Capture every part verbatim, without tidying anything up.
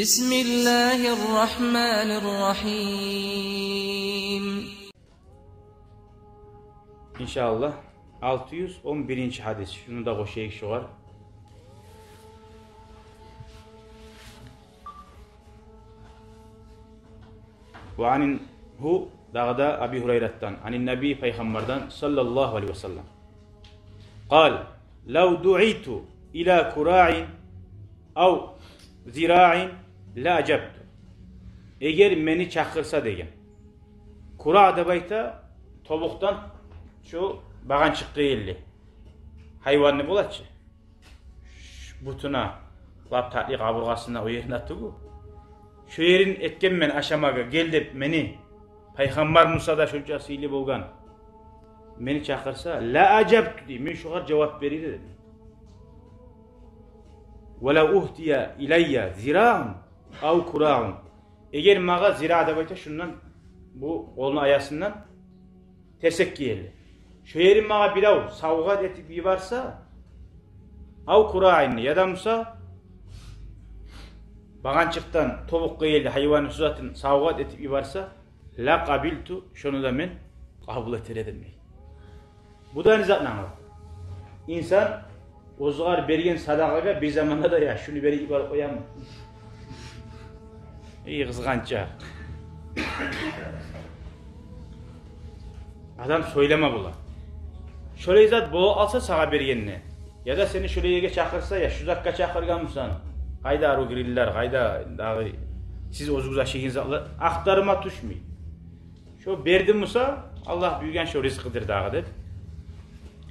بسم الله الرحمن الرحيم. Иншааллагь, алты юз он биринчи гьадис. Шуну да къошайыкъ шогъар. Ва анин гьу, дагъы да Аби Гьурайратдан, анин Наби, пайхаммардан, саллаллагьу алайгьи ва саллам. Къал: «Лав дуъиту ила кураъин ав зираъин ла ажабту». Эгер мени чакъырса деген. Кураъ деп айта, тобукъдан шу багъанчыкъгъа ерли. Гьайванны бола чы. Бутуна, лап татли къабургъасына, о ерине тюгюл. Шо ерин этгенмен ашамагъа, гел деп мени, пайхаммар буса да шонча сыйлы болгъан, мени чакъырса, ла ажабту дей, мен шогъар жавап берир эдим. Ва лав угьдия илайя зираъун ав кураъун. Эгер магъа зираъ деп айта шундан, бу къолну аясындан, терсекге ерли. Шо ерин магъа бирев савгъат этип йиберсе, ав кураъин, яда буса багъанчыкъдан тобукъгъа ерли гьайванны шу затын савгъат этип йиберсе, ла къабилту, шону да мен къабул этер эдим дей. Бу да не затны англата? Инсан оьзюгер берген садагъагъа бир заманда да, я, шуну берип йиберип къояман. Эй, къызгъанчакъ. Адам сёйлеме бола. Шолай зат бола къалса сагъа бергенде, яда сени шолай ерге чакъырса, я, шу затгъа чакъыргъан бусан, къайда ару гриллер, къайда дагъы сиз оьзюгюз ашайгъан затлар, ахтарма тюшмей. Шо берди буса, Аллагь буюргъан шо ризкъыдыр дагъы деп,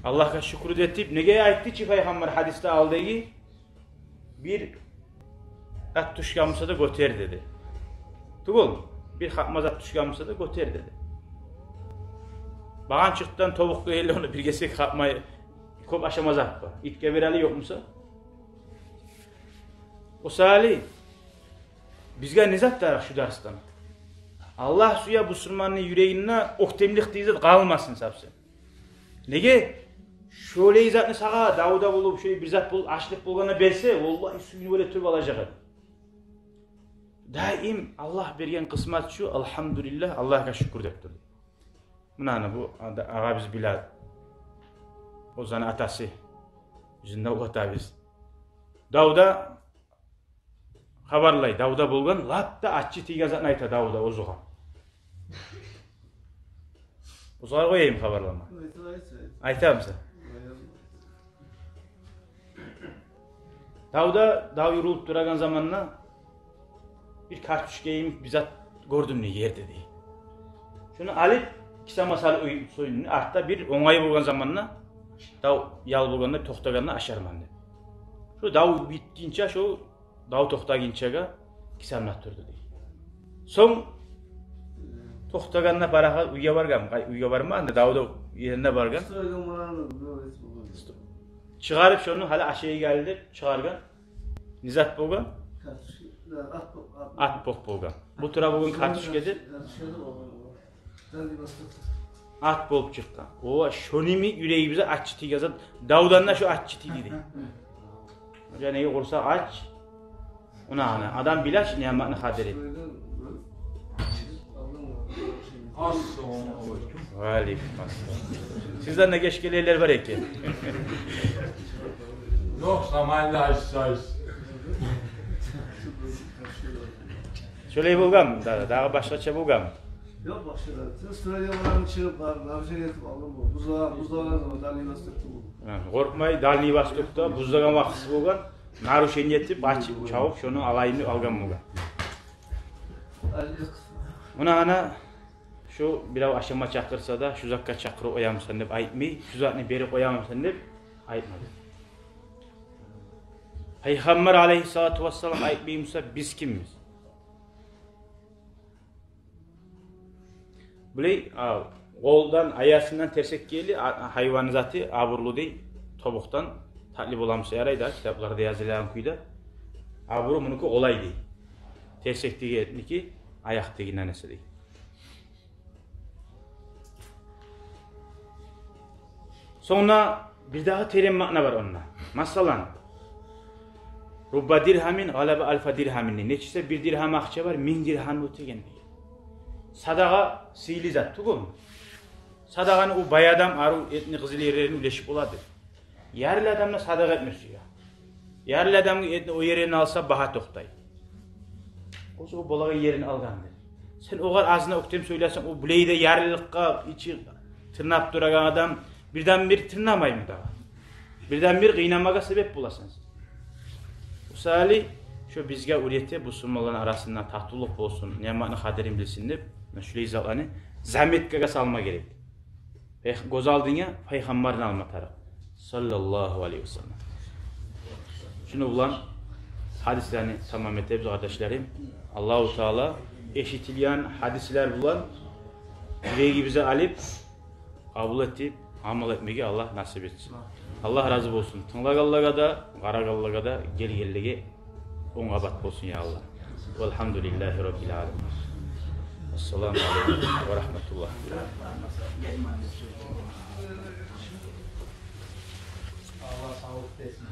Аллагьгъа шюкюр этип, неге айтды чы пайхаммар гьадисде алдагъы: бир зат тюшген буса да гётер деди. Тюгюл, бир хапма зат тюшген буса да гётер деди. Багъанчыкъдан тобукъгъа ерли ону бир гесек хапмай, кёп ашама зат бар. Итге берели ёкъ буса. О саялы бизге не зат тарыкъ шу дарсдан? Аллагь сюе бусурманны юрегинде оьктемлик деген зат къалмасын совсем. Неге? Шолай затны сагъа давда болуп, шолай бир зат болуп, ачлыкъ болгъанда берсе, валлагь, сююнюп оьле туруп алажакъ эди. Даим Аллагь берген къысмат шу, альгьамдулиллагь, Аллагьгъа шюкюр деп тур. Муна, ана бу ада-, агъабыз Билал. Оьзюню атасы. Бизден де уллу атабыз. Давда хабарлай, давда болгъан, лап да аччы тийген затны айта давда оьзюгъа. Оьзюгъа къояйым хабарлама. Айта, айта, айта. Айтамысан? Айта. Давда, дав юрюлюп турагъан заманда бир картошка йимик бир зат гёрдюм дей ерде дей. Шуну алып, кисама салып къоюп, сонг артда бир онгай болгъан заманда, дав ял болгъанда, токътагъанда ашарман деп. Шу дав битгинче, шу дав токътагъынчагъа кисамда турду дей. Сонг токътагъанда парахат уьйге баргъан, къай-, уьйге бармагъан да, давда ерине баргъан. Чыгъарып шону, гьали ашайгъалы деп чыгъаргъан. Не зат болгъан? Ат бо-, ат. Ат болуп болгъан. Бу тура болгъан картошка деп. Ат болуп чыкъгъан. О, шону йимик юрегибизге аччы тийген зат. Давдан да шу аччы тийди дей. Жана къурсакъ ач. Муна, ана, адам биле чи ниъматны къадирин. Ассаламу алейкум. Ва алейкум ассалам. Сизден де геч гелегенлер бар экен. Ёкъ, заманда ачсагъыз. Шолай болгъанмы? Да-, дагъы башгъача болгъанмы? Ёкъ, башгъа да. Сен студиягъа баргъан чыгъып, бар, бар, жер этип алдым бу. Бузлагъан, бузлагъан заман Дальний Востокда бу. Гьа, къоркъмай, Дальний Востокда бузлагъан вакътиси болгъан, нарушение этип, ачып, чабып, шону алайым деп алгъан болгъан. Муна, ана, шу бирев ашама чакъырса да, шу затгъа чакъырып къоямысан деп айтмай, шу затны берип къоямысан деп айтмады. Пайхаммар алейгьиссалату вассалам айтмай буса, биз кимбиз? Булай, а, къолдан, аясындан терсекге ерли, а, гьайванны заты абурлу дей, тобукъдан татли боламыса ярай да, китапларда язылагъан кюйде. Абуру мунуки къолай дей. Терсекдегиники аякъдагъындан эсе дей. Сонг бир дагъы терен маъна бар онда. Масала, Рубба диргьамин гъалаба алфа диргьамин. Нечесе бир диргьам акъча бар, минг диргьамны оьтеген деген. Садагъа сыйлы зат тюгюлмю? Садагъаны о бай адам арив этни къызыл ерлерин уьлешип бола деп. Ярлы адам да садагъа этме сюе. Ярлы адамны этни о ерин алса, багьа токътай. Оьзю о болагъан ерин алгъандыр. Сен огъар азына оьктем сёйлесенг, о булай да ярлылыкъгъа ичи тырнап турагъан адам бирден-бир тырнамаймы дагъы? Бирден-бир къыйнамагъа себеп боласан сен. Мисали, шо бизге уьйрете, бусурманланы арасында татывлукъ болсун, ниъматны къадирин билсин деп, муна шулай затланы заметкагъа салма герек. Пайх-, гёз алдынга пайхаммарны алма тарыкъ. Саллаллагьу алайгьи ва саллам. Шуну булан гьадислени тамам этебиз, къардашларым. Аллагьу Таала эшитилген гьадислер булан юрегибизге алып, къабул этип, амал этмеге Аллагь насип этсин. Аллагь рази болсун тынглагъанлагъа да, къарагъанлагъа да, гелгенлеге он къабат болсун, я Аллагь. Валгьамдулиллагьи раббил аламин. Ассаламу алайкум ва рагьматуллагь. Аллагь савлукъ берсин.